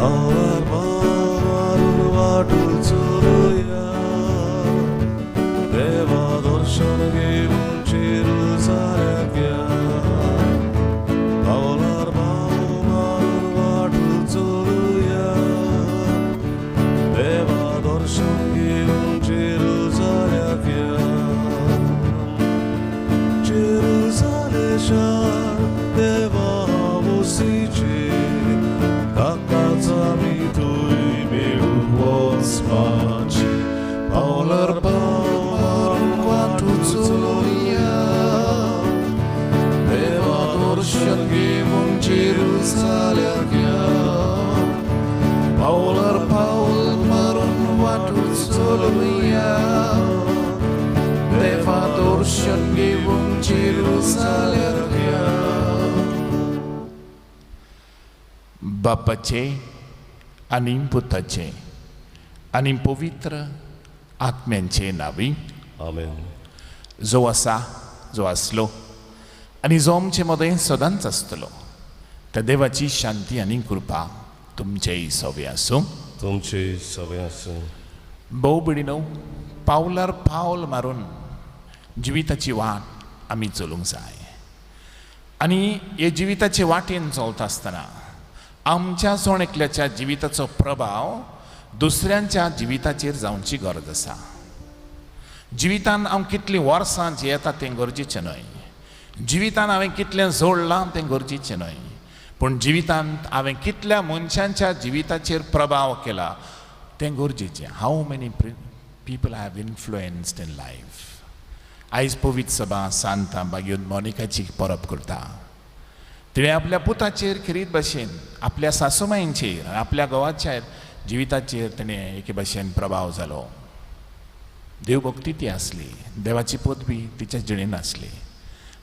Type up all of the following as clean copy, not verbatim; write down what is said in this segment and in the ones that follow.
पावलार पावल मारून वाट चलुया, देवा दर्शन घेवन जेरुजाल्याक या. पावलार पावल मारून वाट चलुया, देवा दर्शन घेवन जेरुजाल्याक या. जेरुजाले शार देवा वसीचें, ताकाच आमी थंय मेळूंक वचपाचें. पावलार पावल मारून वाट चलुया, देवा दर्शन घेवन जेरुजाल्याक या. पावलार पावल मारून वाट चलुया, देवा दर्शन घेवन जेरुजाल्याक या. बापाचे आनी पुताचे आनी पवित्र आत्म्यांचे नांवी. आमेन. जो आसा, जो आसलो आनी जो आमचे मदें सदांच आसतलो त्या देवाची शांती आनी कृपा तुमचेय सवे आसूं. तुमचे सगळे आसूं. भोव भयणीनो, पावलार पावल मारून जिविताची वाट आमी चलूंक जाय आनी हे जिविताचे वाटेन चलता आसतना आमच्या जण एकल्याच्या जिविताचो प्रभाव दुसऱ्यांच्या जिविताचेर जावची गरज आसा. जिवितान हांव कितलीं वर्सां जियेता तें गरजेचें न्हय, जिवितान हांवें कितलें जोडलां तें गरजेचें न्हय, पूण जिवितांत हांवें कितल्या मनशांच्या जिविताचेर प्रभाव केला तें गरजेचें. How many people have influenced in life. आयज पवित्र सभा सांता बागेवन मोनिकाची परब करता. तिणें आपल्या पुताचेर खेरीत भाशेन आपल्या सासूमांयचेर आपल्या घोवाच्या जिविताचेर तिणें एके भाशेन प्रभाव जालो. देवभक्ती ती आसली, देवाची पदवी तिच्या जिणेन आसली.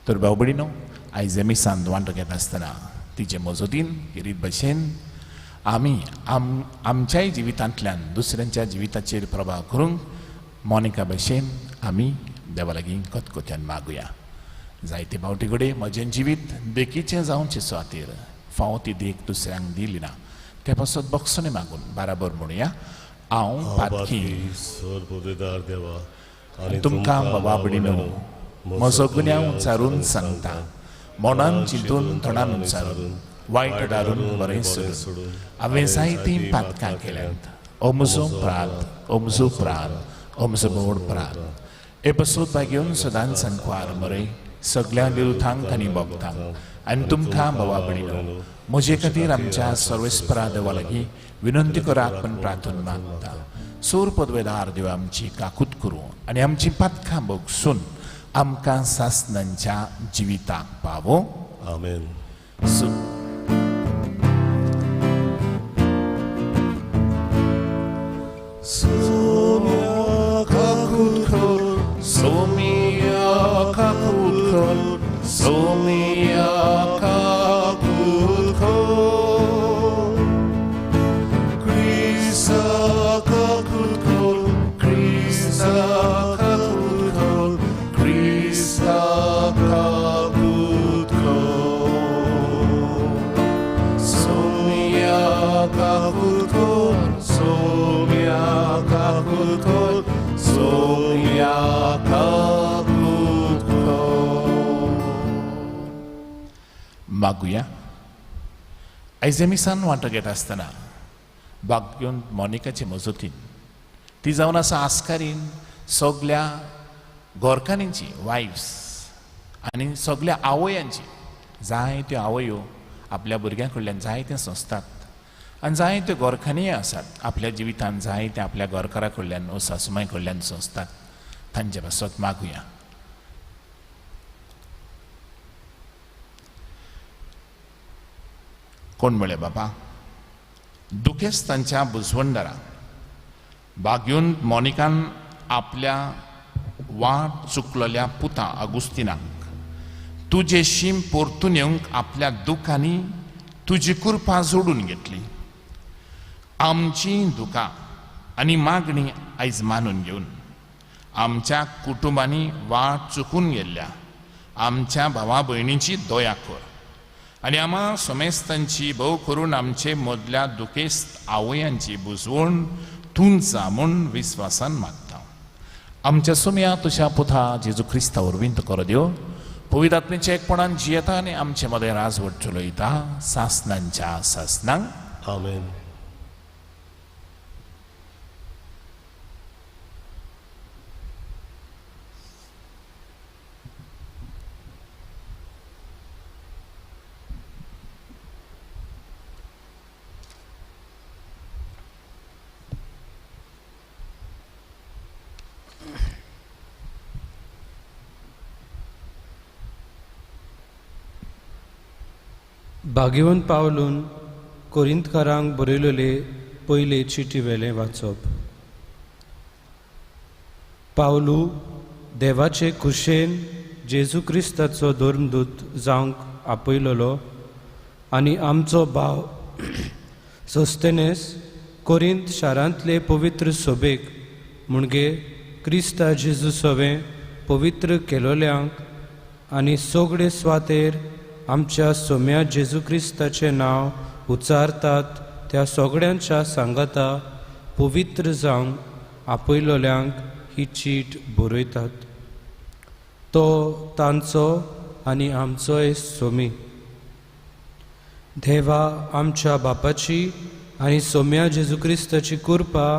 तर भाव भयणीनो, आयज मिसान वांटो घेता आसतना तिचे मजतीन खेरीत भाशेन आमी आमच्याय जिवितांतल्यान दुसऱ्यांच्या जिविताचेर प्रभाव करूंक मोनिका भाशेन आमी देवा लागीं खतखत्यान मागुया. जायते फावटी कडेन म्हजें जिवीत देखीचें जावचें खातीर फावो ती देख दुसऱ्यांक दिली ना, ते पासत बक्षणें मागून बाराबर म्हणुया. हांव पातकी सर्वदार देवा आनी तुमकां बाबा भयणीनो म्हजो गुन्यांव उच्चारून सांगता, मनान चिंतून तोंडान उच्चारून वायट डारून बरें सोडून हांवें जायतीं पातकां केल्यांत. ओ म्हजो प्रात, ओ म्हजो प्रात, ओ म्हजो मोड प्रात, हे पसून भाग्योन सदांच सांकवार मरे सगळ्या विरुद्धांक आनी भोगतांक आनी तुमकां बाबा भयणीनो म्हजे खातीर आमच्या सर्वेस्परा देवा लागीं विनंती करात पण प्रार्थना मागता. सूर पदवेदार देव आमची काकूत करूं आनी आमची पातकां भोगसून आमकां सासनांच्या जिविताक पावो. आमेन. सोम्या काकूत कर, सोम्या काकूत कर, सोम्या काकूत कर, क्रिस्ता काकूत कर, क्रिस्ता काकूत कर, क्रिस्ता काकूत कर, सोम्या काकूत कर, सोम्या काकूत कर, सोम्या काकूत कर. मागुया. आयज मिसान वांटो घेता आसतना बागयोन मोनिकाचे मजतीन ती जावन आसा आस्कारीन सगल्या गोरकानींची वायफ्स आनी सगल्या आवयांची. जायत्यो आवयो आपल्या भुरग्यां कडल्यान जायतें सोंसतात आनी जायत्यो गोरखानीय आसात आपल्या जिवितान जायते आपल्या गोरकारा कडल्यान वो सासूमाय कडल्यान सोंसतात. तांचे पासत मागुया. कोण म्हळें बाबा दुखेस्तांच्या बुजवंडरा बागयोन मोनिकान आपल्या वाट चुकलेल्या पुता आगुस्तिनाक तुजे शीम परतून येवंक आपल्या दुखांनी तुजी कृपा जोडून घेतली. आमची दुखां आनी मागणी आयज मानून घेवन आमच्या कुटुंबांनी वाट चुकून गेल्ल्या आमच्या भावा भयणींची दया कर. आनी आमा समेस्तांची भोव करून आमचे मदल्या दुखेस्त आवयांची बुजवण तूं जा म्हूण विस्वासान मागता. आमच्या सुमया तुज्या पुता जेजू क्रिस्ता वरवीं तुका देव पवित्र आत्म्याच्या एकपणान जियेता आनी आमचे मदें राजवट चलयता सासनांच्या सासनांक. आमेन. भाग्यवंत पावलून कोरिंतकारांक बरयलेले पयले चिटी वेलें वाचप. पावलू देवाचे खुशेन जेजू क्रिस्ताचो धर्मदूत जावंक आपयलेलो आनी आमचो भाव सोस्तेनेस कोरिंत शारांतले पवित्र सोबेक म्हणजे क्रिस्ता जेजू सोवें पवित्र केलोल्यांक आनी सगळे स्वातेर आमच्या सोम्या जेजू क्रिस्ताचें नांव उच्चारतात त्या सगळ्यांच्या सांगाता पवित्र जावंक आपयलोल्यांक ही चीट बरयतात. तो तांचो आनी आमचोय सोमी. देवा आमच्या बापाची आनी सोम्या जेजू क्रिस्ताची कृपा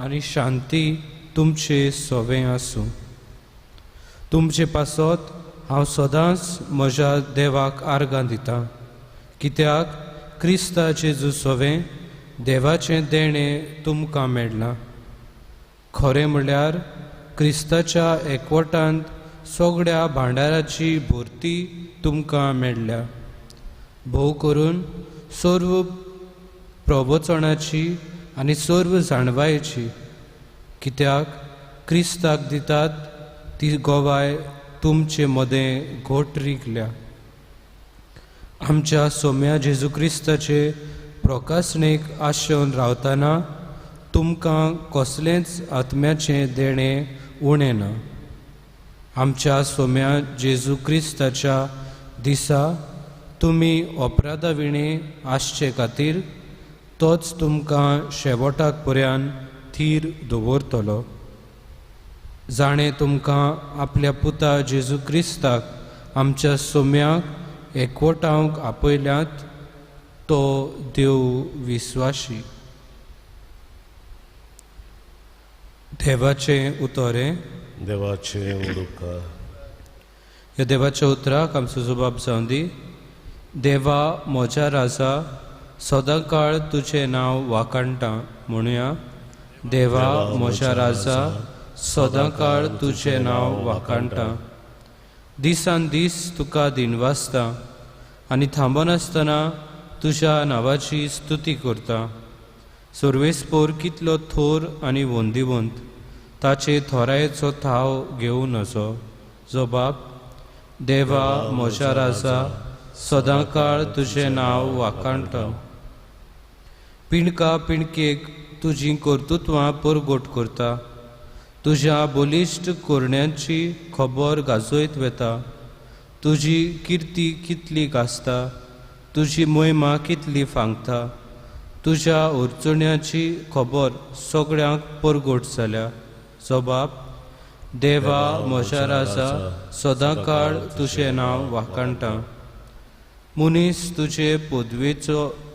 आनी शांती तुमचे सोवें आसूं. तुमचे पासत हांव सदांच म्हज्या देवाक आर्गां दितां, कित्याक क्रिस्ता जेजू सोवें देवाचें देणें तुमकां मेळ्ळां. खरें म्हळ्यार क्रिस्ताच्या एकवटांत सगळ्या भांडाराची भरती तुमकां मेळ्ळ्या, भोव करून सर्व प्रवचनाची आनी सर्व जाणवायेची, कित्याक क्रिस्ताक दितात ती गोवाय तुमचे मदें घोट रिगल्या. आमच्या सोम्या जेजू क्रिस्ताचे प्रकासणेक आशेवन रावतना तुमकां कसलेंच आत्म्याचें देणें उणें ना. आमच्या सोम्या जेजू क्रिस्ताच्या दिसा तुमी अपराधा विणें आसचे खातीर तोच तुमकां शेवटाक पर्यान थीर दवरतलो. जाणें तुमकां आपल्या पुता जेजू क्रिस्ताक आमच्या सोम्याक एकवटावंक आपयल्यात तो देव विस्वाशी. देवाचें उतरें देवाचें उपकार. ह्या देवाच्या उतराक आमचो जबाब जावं दी. देवा म्हज्या राजा, सदांकाळ तुजें नांव वाखाणटा म्हणुया. देवा म्हज्या राजा, सदांकाळ तुजें नांव वाखाणटा. दिसान दीस तुका दिनवासता आनी थांबनासतना तुज्या नांवाची स्तुती करता. सर्वेस्पोर कितलो थोर आनी वंदिवंत, ताचे थोरायेचो थाव घेवं नजो. जबाब देवा म्हज्या राजा, सदांकाळ तुजें नांव वाखाणटा. पिणका पिणकेक तुजीं कर्तृत्वां परगट करता, तुज्या बलिश्ट करण्यांची खबर गाजयत वता. तुजी किर्ती कितली गाजता, तुजी मोहिमा कितली फांगता. तुज्या अडचण्याची खबर सगळ्यांक परगट जाल्या. जबाब देवा म्हज्या राजा, सदांकाळ तुजें नांव वाखाणटा. मनीस तुजे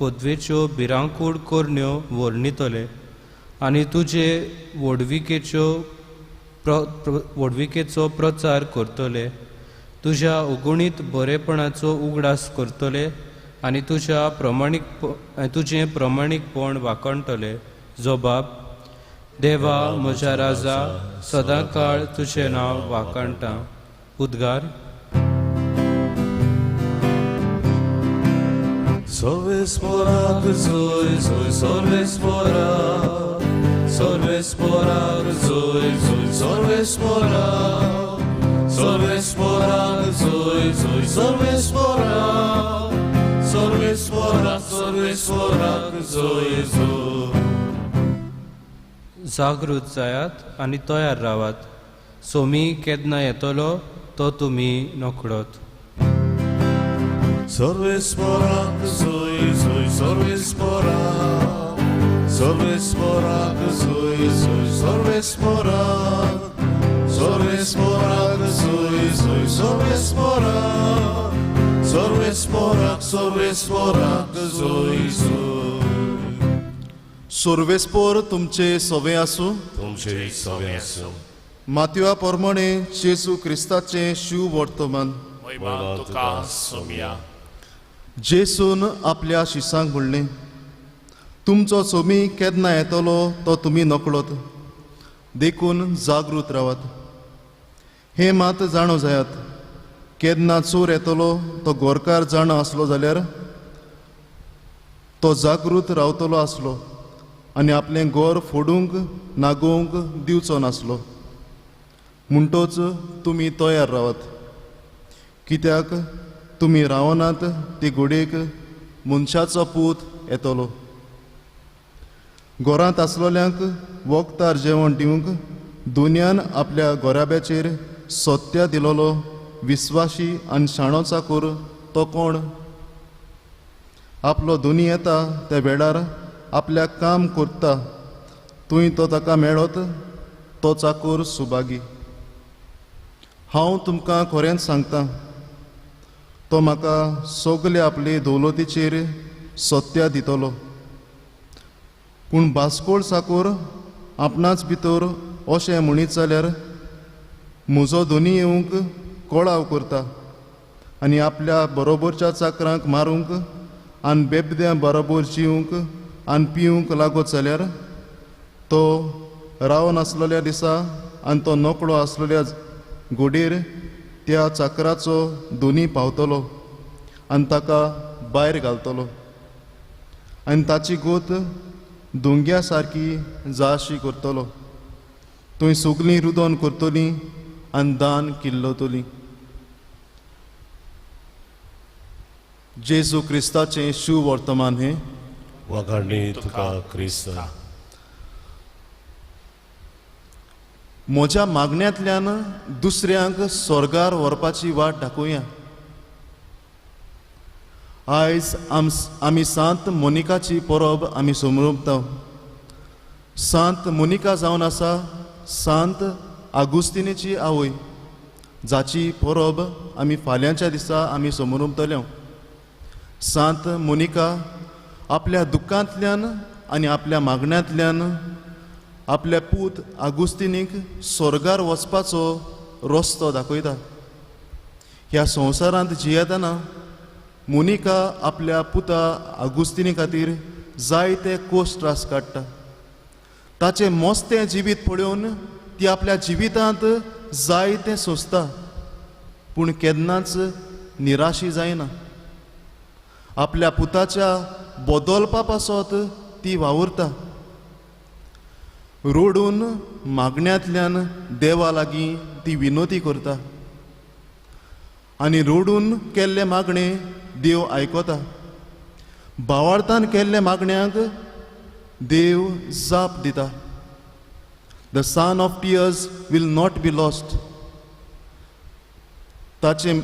पदवेच्यो भिरांकूळ करण्यो वर्णितले आनी तुजे व्हडविकेचो प्रचार करतले. तुज्या अगुणीत बरेपणाचो उगडास करतले आनी तुजें प्रमाणीकपण वाखाणटले. जबाब देवा म्हज्या राजा, सदांकाळ तुजें नांव वाखाणटा. उद्गार. सर्वेस्पोराक जोय जोय सर्वेस्पोराक, सर्वेस्पोराक जोय जोय सर्वेस्पोराक, सर्वेस्पोराक जोय जोय सर्वेस्पोराक, सर्वेस्पोराक सर्वेस्पोराक जोय जोय. जागृत जायात आनी तयार रावात. सोमी केन्ना येतलो तो तुमी नकळत. सर्वेस्पराक जोय जोय सर्वेस्पराक सर्वेस्पराक जोय जोय सर्वेस्पराक सर्वेस्पराक जोय जोय सर्वेस्पराक सर्वेस्पराक सर्वेस्पराक जोय जोय. सर्वेस्पोर तुमचे सवे आसूं. तुमचे सवे आसूं. मातवा प्रमाणे जेजू क्रिस्ताचें शिव वर्तमान. महिमा तुका सोम्या. जेसून आपल्या शिसांक म्हणलें, तुमचो सोमी केन्ना येतलो तो तुमी नकळत, देखून जागृत रावात. हें मात जाणो जायात, केन्ना चोर येतलो तो गोरकार जाणो आसलो जाल्यार तो जागृत रावतलो आसलो आनी आपलें गोर फोडूंक नागोवंक दिवचो नासलो. म्हणटोच तुमी तयार रावात, कित्याक तुमी रावनात ती घोडेक मनशाचो पूत येतलो. घरांत आसलोल्यांक वखदार जेवण दिवंक दुनियान आपल्या गोराब्याचेर सत्या दिलोलो विस्वाशी आनी शाणो चाकूर तो कोण? आपलो दोनी येता त्या वेळार आपल्याक काम करता तुंय तो ताका मेळत तो चाकूर सुभागी. हांव तुमकां खरेंच सांगता, तो म्हाका सगळे आपले दौलतीचेर सत्या दितलो. पूण बास्कोळ चाकूर आपणाच भितर अशें म्हणीत जाल्यार म्हजो दोनी येवंक कळाव करता आनी आपल्या बरोबरच्या चाकरांक मारूंक आनी बेबद्यां बरोबर जिवंक आनी पिवंक लागत जाल्यार तो रावन आसलेल्या दिसा आनी तो नकळो आसलेल्या गोडेर त्या चाकराचो दोनी पावतलो आनी ताका भायर घालतलो आनी ताची गोत दोंग्या सारकी जाशी करतलो. थंय सगळीं रुदोन करतलीं आनी दान किल्लतलीं. जेजू क्रिस्ताचें शिव वर्तमान हें. वखाणी तुका क्रिस्ता. म्हज्या मागण्यांतल्यान दुसऱ्यांक स्वर्गार व्हरपाची वाट दाखोवया. आयज आमी सांत मोनिकाची परब आमी समरपता. सांत मोनिका जावन आसा सांत आगुस्तिनीची आवय, जाची परब आमी फाल्यांच्या दिसा आमी समरपतले. सांत मोनिका आपल्या दुख्खांतल्यान आनी आपल्या मागण्यांतल्यान आपल्या पूत आगुस्तिनीक स्वर्गार वचपाचो रस्तो दाखयता. ह्या संवसारांत जियेतना मोनिका आपल्या पुता आगुस्तिनी खातीर जायते कोश त्रास काडटा. ताचें मस्तें जिवीत पळोवन ती आपल्या जिवितांत जायतें सोंसता, पूण केन्नाच निराशी जायना. आपल्या पुताच्या बदलपा पासत ती वावुरता. रोडून मागण्यांतल्यान देवा लागीं ती विनोती करता आनी रोडून केल्ले मागणे देव आयकता. बावार्थान केल्ले मागण्यांक देव जाप दिता. The son of tears will not be lost. ताचें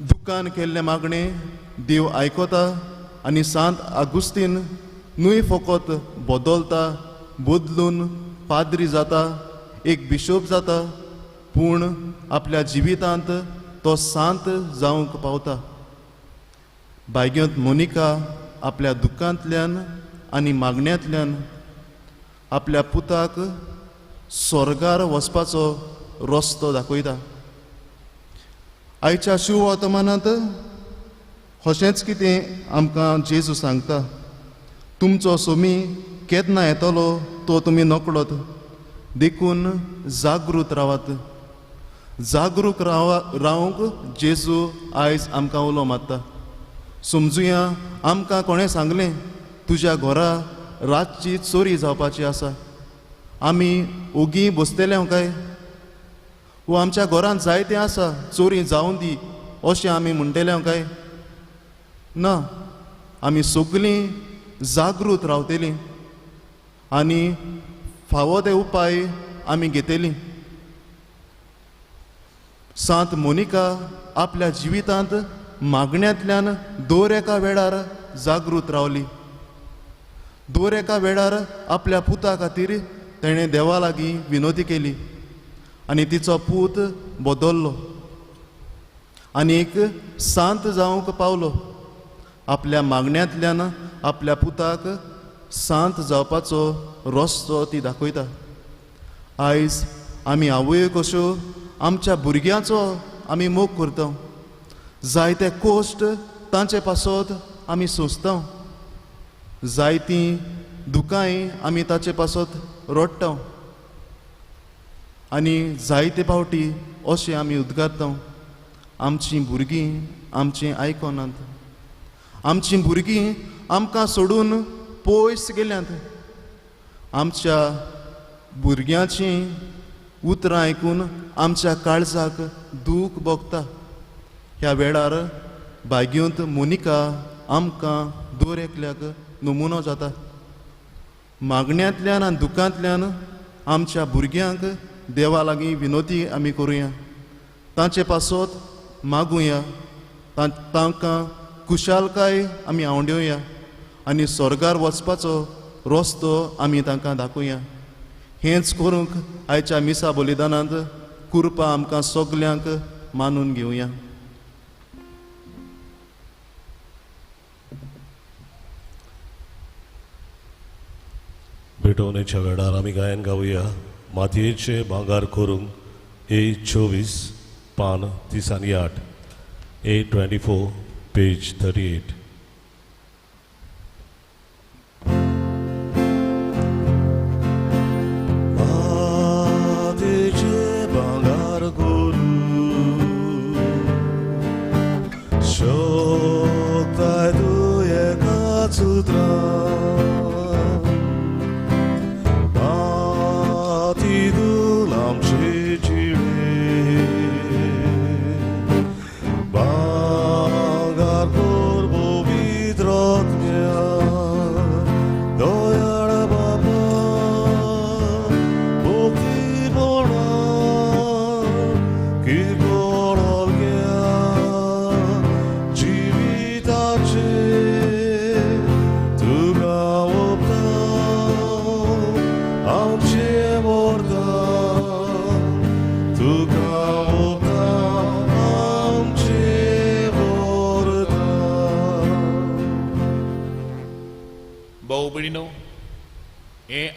दुकान केल्लें मागणें देव आयकता आनी सांत आगुस्तीन न्हय फकत बदलता, बदलून पाद्री जाता, एक बिशोप जाता, पूण आपल्या जिवितांत तो सांत जावंक पावता. भाग्यवंत मोनिका आपल्या दुख्खांतल्यान आनी मागण्यांतल्यान आपल्या पुताक स्वर्गार वचपाचो रस्तो दाखयता. आयच्या शिववर्तमानांत अशेंच कितें आमकां जेजू सांगता, तुमचो सोमी केन्ना येतलो तो तुमी नकळत, देखून जागृत रावात. जागरूक रावंक जेजू आयज आमकां उलो मारता. समजुया आमकां कोणें सांगलें तुज्या घरा रातची चोरी जावपाची आसा, आमी ओगी बसतले काय? वो आमच्या घरांत जायतें आसा, चोरी जावं दी अशें आमी म्हणटले काय? ना, आमी सगळीं जागृत रावतलीं आनी फावो ते उपाय आमी घेतली. सांत मोनिका आपल्या जिवितांत मागण्यांतल्यान दर एका वेळार जागृत रावली. दर एका वेळार आपल्या पुता खातीर तेणें देवा लागीं विनोती केली आनी तिचो पूत बदल्लो आनी एक सांत जावंक पावलो. आपल्या मागण्यांतल्यान आपल्या पुताक सांत जावपाचो रस्तो ती दाखयता. आयज आमी आवयो कश्यो आमच्या भुरग्यांचो आमी मोग करता, जायते कश्ट तांचे पासत आमी सोंसता, जायतीं दुकांय आमी ताचे पासत रडटा आनी जायते फावटी अशें आमी उद्गारता, आमचीं भुरगीं आमचें आयकनात, आमचीं भुरगीं आमकां सोडून पयस गेल्यांत. आमच्या भुरग्यांचीं उतरां आयकून आमच्या काळजाक दूख भोगता. ह्या वेळार भाग्यवंत मोनिका आमकां दर एकल्याक नमुनो जाता. मागण्यांतल्यान आनी दुकांतल्यान आमच्या भुरग्यांक देवा लागीं विनोती आमी करुया, तांचे पासत मागुया, तांकां खुशालकाय आमी आवडोवया आनी स्वर्गार वचपाचो रस्तो आमी तांकां दाखोवया. हेंच करूंक आयच्या मिसा बलिदानांत कृपा आमकां सगल्यांक मानून घेवया. भेटवणेच्या वेळार आमी गायन गावया मातयेचे भांगार करूंक A24 पान 38, A24 page 38.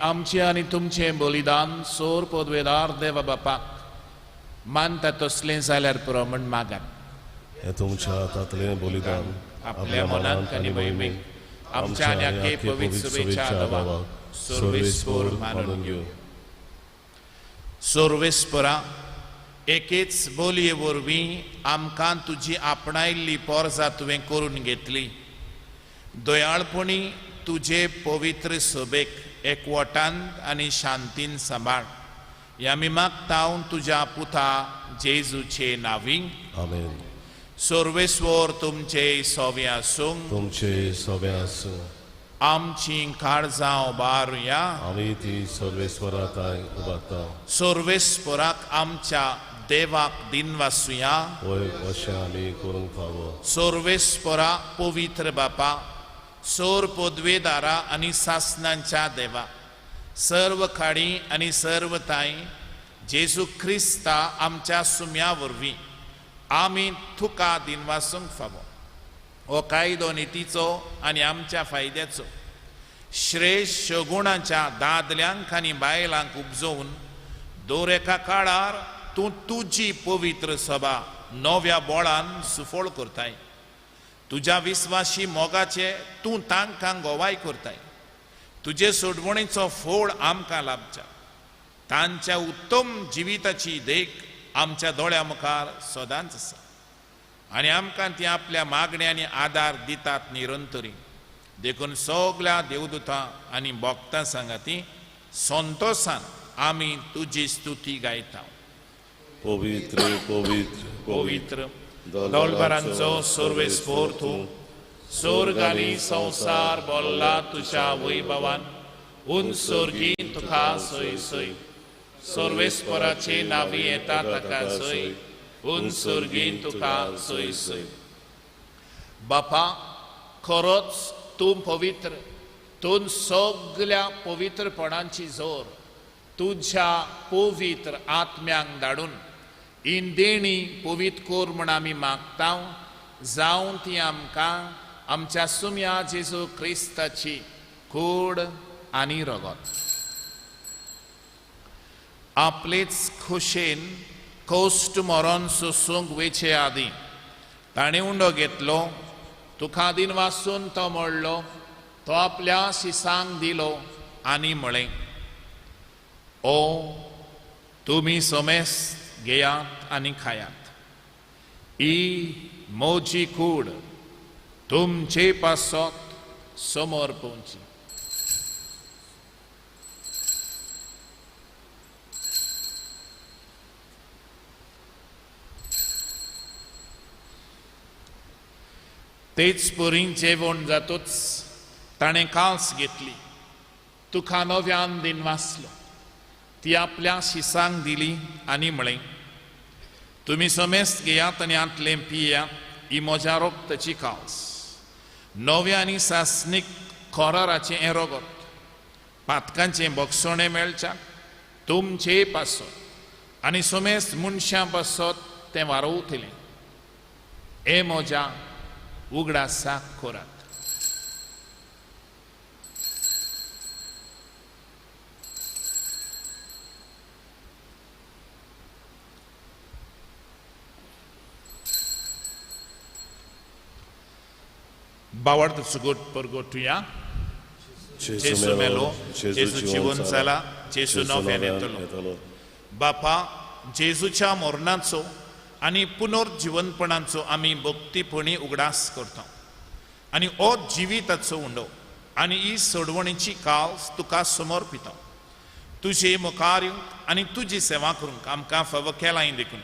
आमचें आनी तुमचें बलिदान सोर पदवेदार देवा बापाक मानता तसलें जाल्यार पुरो म्हण मागात. हें तुमच्या हातांतलें बलिदान आपल्या मनाक आनी मोहिमेक आमच्या आनी आखे पवित्र सभेच्या देवाक सर्वेस्पोर मानून घेवं. सर्वेस्पोरा एकेच बोलये वरवीं आमकां तुजी आपणायल्ली पोरजा तुवें करून घेतली. दयाळपणी तुजे पवित्र सभेक एकवटान आनी शांतीन सांबाळ. ह्या आमी मागता तुज्या पुता जेजूचे नांवी. आमेन. सर्वेस्वर तुमचे सोवे आसूं. तुमचे सोवे आसूं. आमची काळजां उबारुया. आमी ती सर्वेस्वरा थांय उबारता. सर्वेस्वराक आमच्या देवाक दिनवासुया. वय अशें आमी करूंक फावो. सर्वेस्वरा पवित्र बापा, सोर पदवेदारा आनी सासनांच्या देवा, सर्व खाडी आनी सर्व ताई जेजू क्रिस्ता आमच्या सुम्या वरवीं आमी तुका दिनवासूंक फावो. हो कायदो नितीचो आनी आमच्या फायद्याचो श्रेश्ठ गुणाच्या दादल्यांक आनी बायलांक उपजोवन दर एका काळार तूं तुजी पवित्र सभा नव्या बोळान सुफळ करताय. तुज्या विस्वाशी मोगाचे तूं तांकां गोवाय करताय. तुजे सोडवणेचो फोड आमकां लाभच्या. तांच्या उत्तम जिविताची देख आमच्या दोळ्या मुखार सदांच आसा आनी आमकां ती आपल्या मागण्यांनी आदार दितात निरंतरी. देखून सगल्या देवदूतां आनी भक्तां सांगाती संतोसान आमी तुजी स्तुती गायता. पवित्र पवित्र पवित्र दोलबारांचो सर्वेस्पोर तूं, स्वर्ग आनी संवसार बोल्ला तुज्या वैभवान. उंच स्वर्गी तुका सोय सोय, सर्वेस्पराचे नावी येता ताका सोय, उंच स्वर्गी तुका सोय सोय. बापा, खरोच तूं पवित्र, तूं सगल्या पवित्रपणांची जोर तुज्या पवित्र आत्म्यांक धाडून ही देणी पवित्र कर म्हूण आमी मागता, जावं ती आमकां आमच्या सुम्या जेजू क्रिस्ताची कूड आनी रगत. आपलेच खोशेन कश्ट मरण सोसूंक वेचे आदीं ताणें उंडो घेतलो, तुका दिन वासून तो मोडलो, तो आपल्या शिसांक दिलो आनी म्हळें, ओ तुमी समेस्त घेयात आनी खायात, ही म्हजी कूड तुमचे पासत समोर पोवची. तेच परी जेवण जातूच ताणें कांस घेतली, तुका नव्यान दिन वाचलो, ती आपल्या शिसांक दिली आनी म्हळें, तुमी समेस्त घेयात आनी आंतलें पियात, ही म्हज्या रोगताची कांस, नव्या आनी सासणीक कराराचें हें रगत, पातकांचें बक्षणें मेळच्याक तुमचे पासत आनी समेस्त मनशां पासत तें वारोवतलें. हें म्हज्या उगडासाक करात. बावड सुगोट परगोटुया. जेजू मेलो, जेजू जिवन जाला, जेजू नव्यान येतलो. बापा, जेजूच्या मरणाचो आनी पुनर्जिवनपणाचो आमी भक्तीपणी उगडास करता आनी हो जिविताचो उंडो आनी ही सोडवणीची काल तुका समर्पिता. तुजे मुखार येवंक आनी तुजी सेवा करूंक आमकां फावो केलाय देखून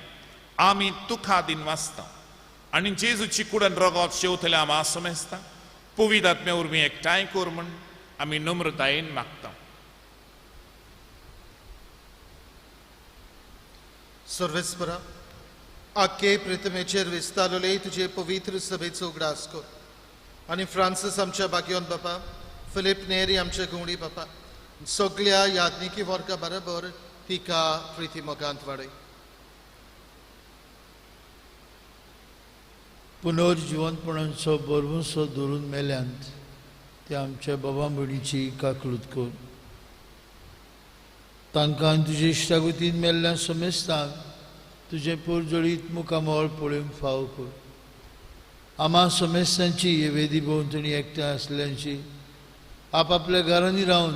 आमी तुका दिन वाचता आनी जेजूची कुडन रगत शेवतले आमा समजता पवित्र आत्म्या वरवीं एकठांय कर म्हूण आमी नम्रतायेन मागता. सर्वेस्परा, आखे प्रतिमेचेर विस्तारले तुजे पवित्र सभेचो उगडास कर आनी फ्रांसीस आमच्या बाग्योन बापा, फिलीप नेरी आमच्या घुंवडी बापा, सगल्या यादनिकी वर्गा बरोबर तिका प्रिती मोगांत वाडय. पुनर्जिवनपणाचो बरवसो धरून मेल्यांत ते आमच्या बाबा भयणीची काकलूत कर. तांकां तुजे इश्टागतीन मेल्ल्या समेस्तांक तुजें पोरजळीत मुखामळ पळोवंक फावो कर. आमा समेस्तांची हे वेदी भोंवतणी एकठांय आसल्यांची, आपापल्या घरांनी रावन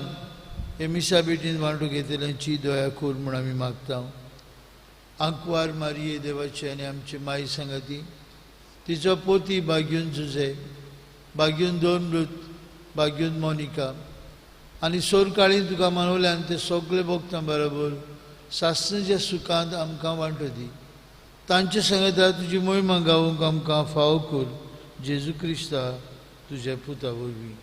हे मिसा भेटीन वांटू घेतल्यांची दया कर म्हूण आमी मागता. आंकवार मारिये देवाची आनी आमची माई सांगाती, तिचो पोती बाग्यून जुजे, बाग्यून दोन बाग्यून मोनिका आनी सोरकाळीन तुका मानवल्यान ते सगळे भोगता बरोबर सासणाच्या सुखांत आमकां वांटो दी. तांचे सांगता तुजी मोहिमा गावूंक आमकां फावो कर, जेजू क्रिस्ता तुज्या पुता वरवीं.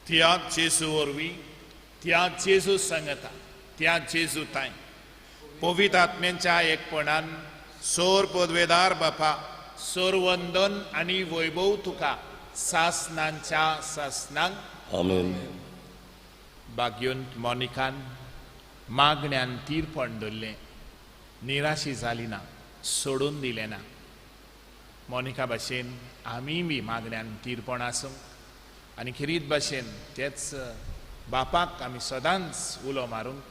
त्या जेजू वरवीं, त्या जेजू सांगता, त्या जेजू ताय पवित्र आत्म्यांच्या एकपणान सोर पदवेदार बापा, सोर वंदन आनी वैभव तुका सासनांच्या सासनांक. आमेन. बाग्यून मोनिकान मागण्यान तीरपण धरलें, निराशी जाली ना, सोडून दिलें ना. मोनिका भाशेन आमी बी मागण्यान तीरपण आसूंक आनी खेरीत भाशेन तेच बापाक आमी सदांच उलो मारूंक,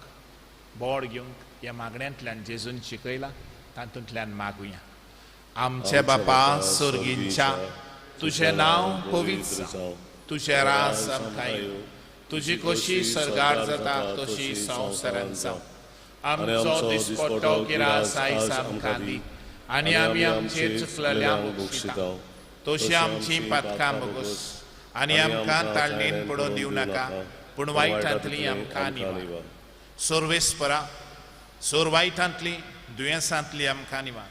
बोड घेवंक ह्या मागण्यांतल्यान जेजून शिकयला तातूंतल्यान मागुया. आमचे बापा सर्गींच्या, तुजें नांव पवित्र जावं, तुजें राज आमकां येवं, तुजी कशी सर्गार जाता तशी संवसारांत जावं. आमचो दिसपट्टो गिरास आयज आमकां दी आनी आमी आमचेर चुकलेल्यांक बक्षिता तशी आमची पातकां बगोस आनी आमकां ताळणेन पडोवन दिवं नाका, पूण वायटांतली आमकां निवार. सर्वेस्परा, सोर वायटांतली दुयेंसांतली आमकां निवार.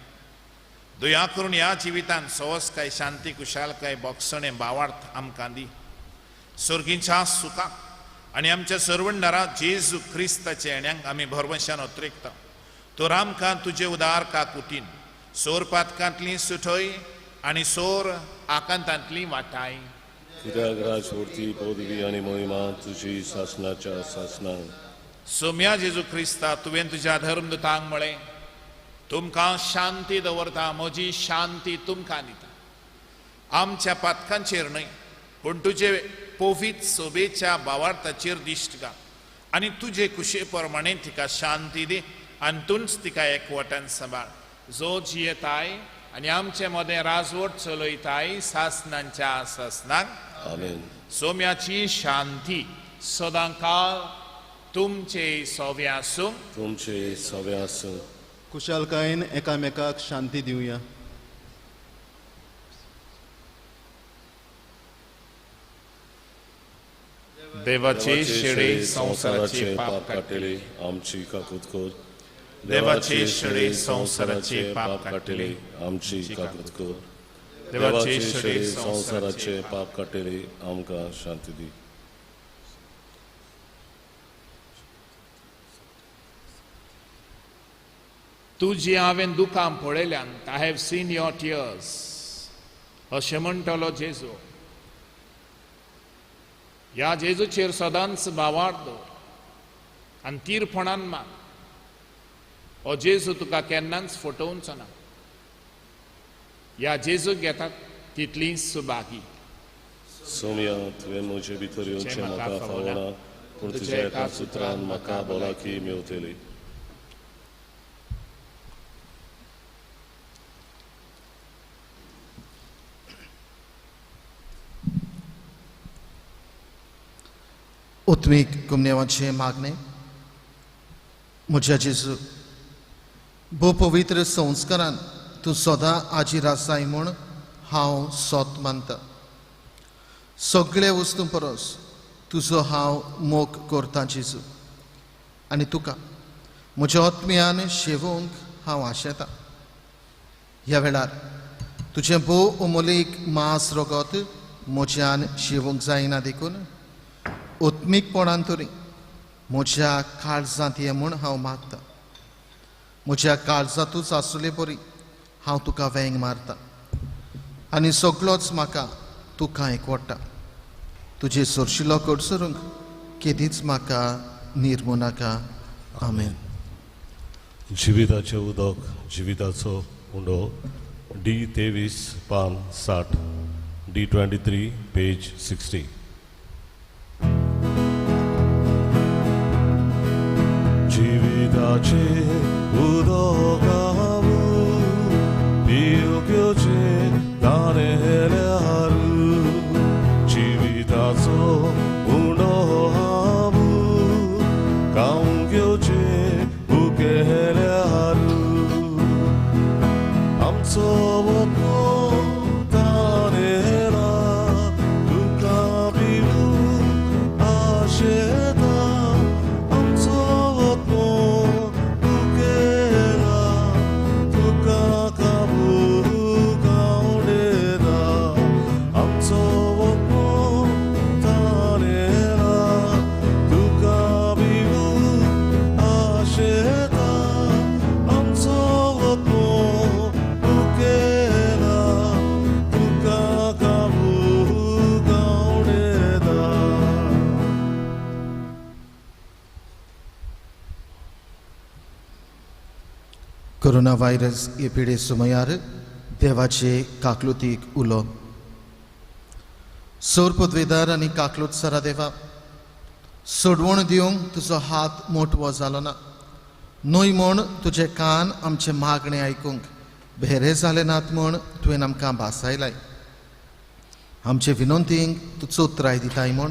दया करून ह्या जिवितांत सवसकाय, शांती, कुशालकाय, बोगसणें, बावार्थ आमकां दी. सर्गीच्या सुखाक आनी आमच्या सर्वणदारा जेजू क्रिस्ताच्या येण्यांक आमी भरवंशान अत्रेकता. तर आमकां तुजे उदार काकुटीन सोर पातकांतली सुठय आनी सोर आकांतांतली वाटाय. कित्याक राजवरती पदवी आनी महिमा तुजी सासणाच्या सासणाक. सोम्या जेजू क्रिस्ता, तुवें तुज्या धर्मदूतांक म्हळें, तुमकां शांती दवरता, म्हजी शांती तुमकां दिता. आमच्या पातकांचेर न्हय पूण तुजे पवित्र सोबेच्या भावार्थाचेर दिश्ट घाल आनी तुजे कुशे प्रमाणे तिका शांती दी आनी तूंच तिका एकवटान सांबाळ, जो जियेताय आनी आमचे मदें राजवट चलयताय सासणांच्या सासणाक. आमेन. सोम्याची शांती सदां काळ तुमचे सोवे आसूं. तुमचे सोवे आसूं. कुशालकायेन एकामेकाक शांती दिवया. देवाचे शेळे संवसाराचे पाप काडटले आमची काकूत कर. देवाचे शेळे संवसाराचे पाप काडटले आमची काकूत कर. देवाचे शेळे संवसाराचे पाप काडटले आमकां शांती दी. तुजी हांवें दुकां पळयल्यांत, I have seen your tears, अशें म्हणटलो जेजू. ह्या जेजूचेर सदांच भावार्थ दवर आनी तीरपणान माग. हो जेजू तुका केन्नाच फटोवचो ना. ह्या जेजूक घेतात तितली सुभागी. सोम्या, तुवें म्हजे भितर येवचें म्हाका फावना, पूण तुज्या एका सुत्रान म्हाका भलायकी मेवतली. उत्मीक कुमनेवाचें मागणें. म्हज्या जेजू, भोव पवित्र संस्कारान तूं सदां आजीर आसाय म्हूण हांव सोत मानता. सगळे वस्तू परस तुजो हांव मोग करता जेजू, आनी तुका म्हज्या आत्म्यान शेवोवंक हांव आशेतां. ह्या वेळार तुजें भोव अमोलीक मांस रगत म्हज्यान शेवोवंक जायना देखून आत्मीकपणान तरी म्हज्या काळजांत ये म्हूण हांव मागता. म्हज्या काळजांतूच आसले परी हांव तुका वेंग मारता आनी सगळोच म्हाका तुका एकवटा. तुजे सोरशिलो कडसरूंक केदीच म्हाका निर्मू नाका. आमेन. जिविताचें उदक, जिविताचो उंडो, डी 23 पान 60, डी 23 पेज 60. जिविताचे उदक हांव पिवंक घेवचें ताणेल्यार, जिविताचो उंडो हांव खावंक घेवचें भुकेल्यार, आमचो वतलो ताणेला तुका पिवंक आशेता, आमचो वतलो भुकेला तुका खावंक आवडटा, आमचो वतलो ताणेला तुका पिवंक आशेता, आमचो वतलो भुकेला तुका खावंक आवडटा. कोरोना व्हायरस हे पिडे सुमयार देवाचे काकलुतीक उलो. सोर पदवेदार आनी काकलूत सरा देवा, सोडवण दिवंक तुजो हात मोटवो जालो ना, न्हय म्हूण तुजे कान आमचे मागणें आयकूंक भेरे जाले नात म्हूण तुवें आमकां भासायलाय. आमचे विनंतींक तूं चोत्राय दिताय म्हूण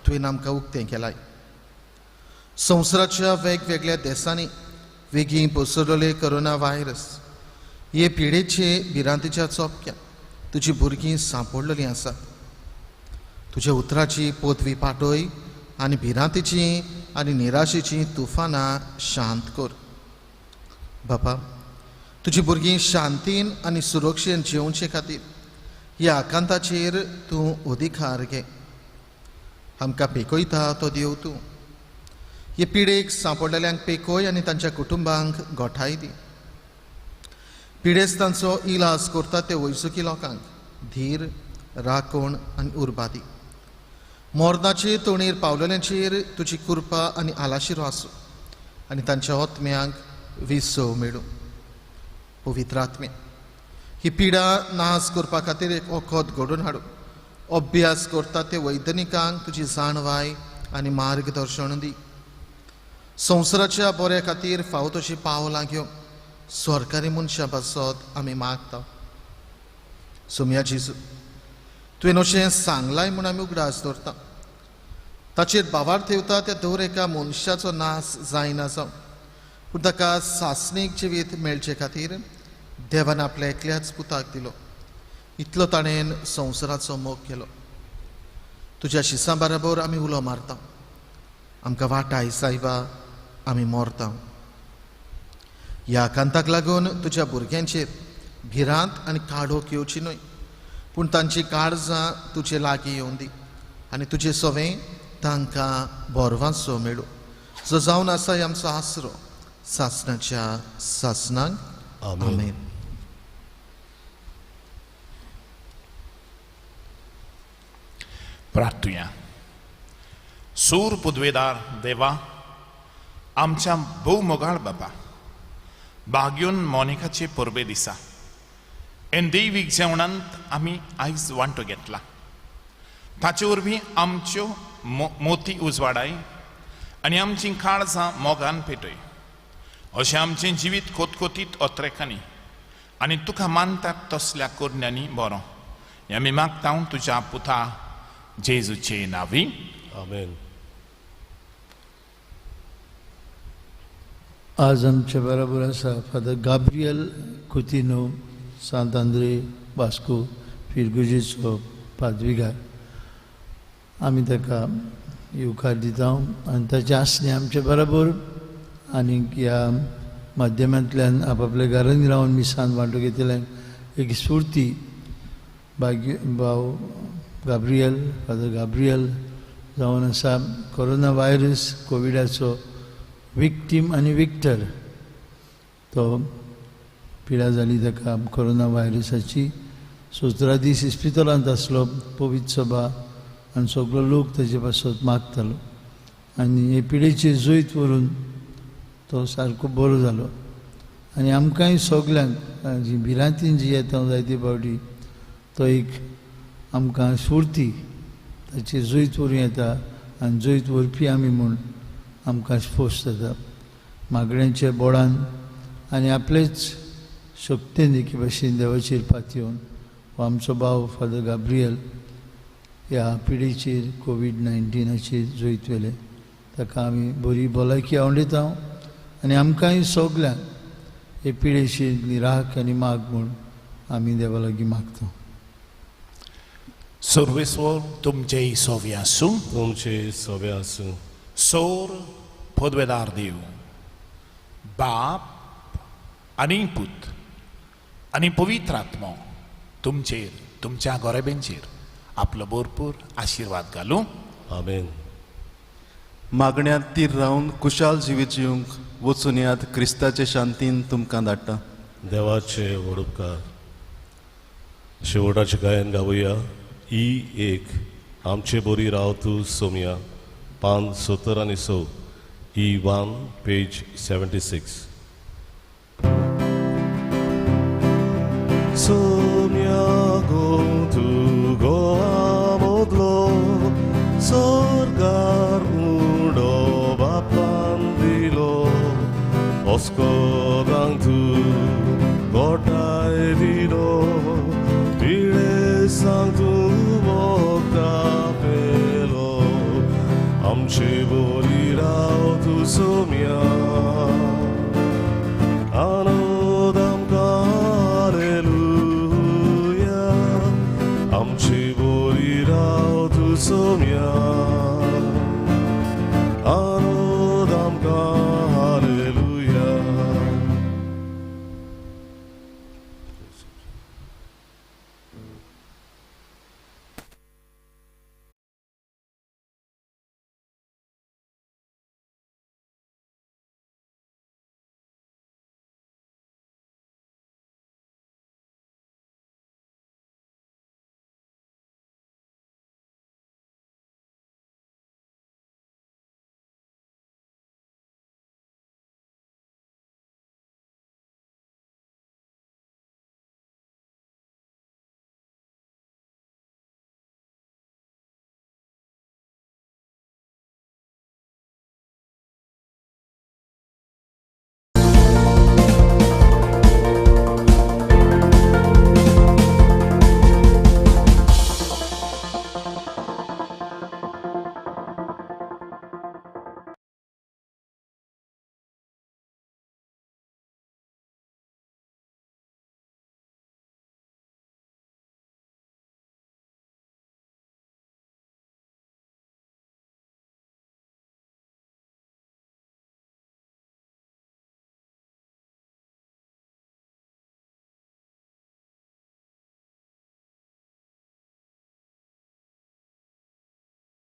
तुवें आमकां उक्तें केलाय. संवसाराच्या वेगवेगळ्या देशांनी वेगीं पसरलेले कोरोना व्हायरस हे पिडेचे भिरांतेच्या चोपक्या तुजी भुरगीं सांपडलेलीं आसात. तुज्या उतराची पदवी पाटय आनी भिरांतेची आनी निराशेची तुफानां शांत कर. बापा, तुजी भुरगीं शांतीन आनी सुरक्षेन जिवचे खातीर ह्या आकांताचेर तूं अधिकार घे. आमकां पेकयता तो देव तूं. हे पिडेक सांपडलेल्यांक पेकोय आनी तांच्या कुटुंबांक गोठाय दी. पिडेस्तांचो इलाज करता ते वैजकी लोकांक धीर, राखण आनी उर्बा दी. मरणाचे तोणीर पावलेल्यांचेर तुजी कृपा आनी आलाशिरो आसूं आनी तांच्या आत्म्यांक विसव मेळूं. पवित्र आत्म्या, ही पिडा नाश करपा खातीर एक वखद घडोवन हाडूं. अभ्यास करता ते वैज्ञानिकांक तुजी जाणवाय आनी मार्गदर्शन दी. संवसाराच्या बऱ्या खातीर फावो तशीं पावलां घेवन सरकारी मनशां पासत आमी मागता. सोमया जेजू, तुवें अशें सांगलाय म्हूण आमी उगडास दवरता. ताचेर भावार्थ ठेवता त्या दर एका मनशाचो नाश जायना जावं, पूण ताका सासणीक जिवीत मेळचे खातीर देवान आपल्या एकल्याच पुताक दिलो. इतलो ताणें संवसाराचो मोग केलो. तुज्या शिसां बराबर आमी उलो मारता. आमकां वाटाय सायबा, आमी मरता. ह्या आकांताक लागून तुज्या भुरग्यांचेर भिरांत आनी काडोक येवची न्हय, पूण तांची काळजां तुजे लागीं येवन दी आनी तुजे सवें तांकां बरवांचो मेळूं, जो जावन आसा आमचो आसरो सासणाच्या सासणाक. आमेन. प्रार्थुया. सूर पुदवेदार देवा, आमच्या भोव मोगाळ बाबा, बाग्योन मोनिकाचे परबे दिसा एन दैवीक जेवणांत आमी आयज वांटो घेतला. ताचे वरवीं आमच्यो मोती उजवाडाय आनी आमचीं काळजां मोगान पेटय. अशें आमचें जिवीत खोतखोतीत ओत्रेकांनी आनी तुका मानतात तसल्या करण्यांनी बरो. हें आमी मागता तुज्या पुता जेजूचे नांवी. आमेन. आज आमच्या बरोबर आसा फादर गाब्रियल कुतिनो, सांत आंद्रे वास्को फिरगुजेचो पादविगार. आमी ताका येवकार दिता आनी ताचें आसणें आमचे बरोबर आनी ह्या माध्यमांतल्यान आपआपल्या घरांनी रावन मिसान वांटो घेतल्यान एक स्फूर्ती भाग्य भाव गाब्रियल, फादर गाब्रियल जावन आसा कोरोना व्हायरस कोविडाचो विक्टीम आनी विक्टर. तो पिडा जाली ताका कोरोना व्हायरसाची. 17 दीस इस्पितळांत आसलो. पवित्र सभा आनी सगळो लोक ताजे पासत मागतालो आनी हे पिडेचेर जैत व्हरून तो सारको बरो जालो. आनी आमकांय सगल्यांक जी भिरांतीन जी येता जायते फावटी तो एक आमकां स्फूर्ती ताचेर जैत व्हरूं येता आनी जैत व्हरपी आमी म्हूण आमकां स्पोश जाता. मागण्यांच्या बोळान आनी आपलेच शक्तेन एके भाशेन देवाचेर पातयेवन हो आमचो भाव फादर गाब्रियल ह्या पिडेचेर कोवीड-19 जैत व्हेलें. ताका आमी बरी भलायकी आवडयता आनी आमकांय सगल्यांक हे पिडेचेर राख आनी माग म्हूण आमी देवा लागीं मागता. सर्वेस्वर तुमचे सोवे आसूं. तुमचे सोवे आसूं. सोर पदवेदार देव, बाप आनी पूत आनी पवित्र आत्मो तुमचेर, तुमच्या गोरेबेंचेर आपलो भरपूर आशिर्वाद घालूं. आमेन. मागण्यांत तीर रावन कुशाल जिवीत जिवंक वचून याद क्रिस्ताचे शांतीन तुमकां धाडटा. देवाचे व्हड उपकार. शेवटाचें गायन गावया. ई एक आमचे बोरी राव तूं सोमया, पान 70 आनी 100, E1 page 76. Somya go tu Goa modlo, sorgar undo bapan dilo, oskodang tu gotai dilo, pile sang tu bokta pelo, amche bori rao tu somya.